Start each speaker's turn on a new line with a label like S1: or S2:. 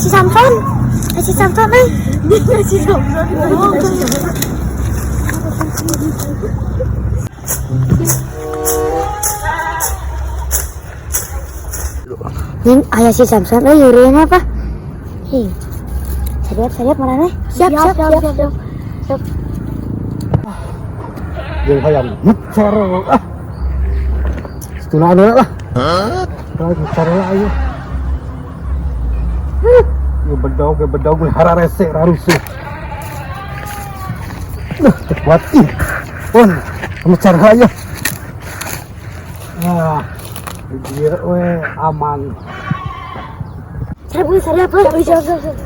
S1: Aya si Samson. Aya si Samson euy.
S2: Si Samson.
S1: Ning aya si Samson euy, eureun apa? Hei. Siap, siap maraneh. Siap, siap, siap, siap. Siap.
S3: Jeung hayang mecer ah. Setuna anu lah. Hah? Mecer lah ayo. Ya bedog, ya bedog hararese rarusuh. Duh, teu kuat ih. Pun, mecer ayo. Ah, di dieu we aman.
S1: Siap, euy, siap, euy. Siap, siap, siap.